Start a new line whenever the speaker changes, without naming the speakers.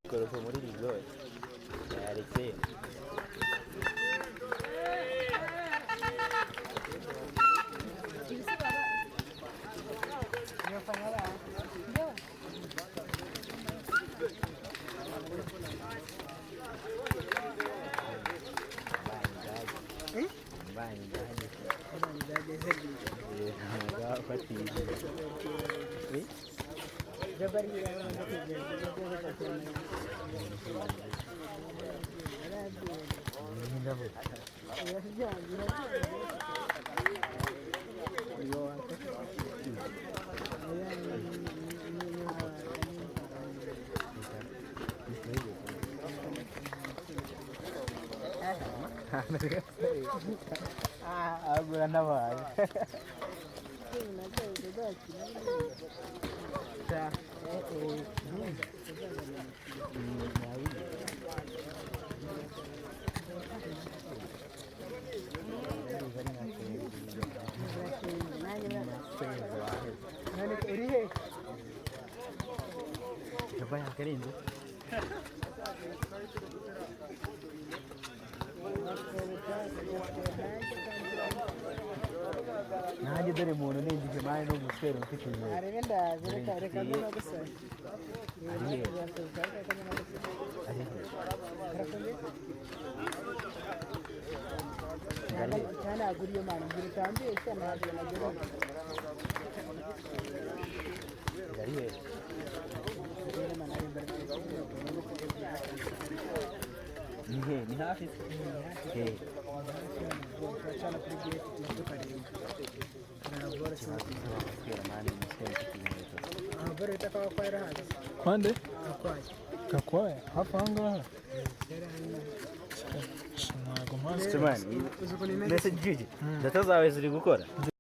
Koropa muri rigore yaretse. Agura n'abantu. Coba yakarenze. Nanjye dore umuntu ninjije mani n'umuswera ufite inkweto.
Arebe ndaje, reka reka ngomba gusaba.
Ari he? Ari he? Ari he?
Cyane aguriye mani ngira utambeshya, ntabwo nagera.
Ari he? Ni he? Ni hafi se? He?
Turacana kuri gate tukareba.
Umuswera mani, umuswera ufite inkweto.
Aha boro bita kwa kwa yarahazi.
Kwande?
Gakwaya.
Gakwaya hafi aha ngaha ntabwo mpazi.
Mani, mbese Gigi, data zawe ziri gukora?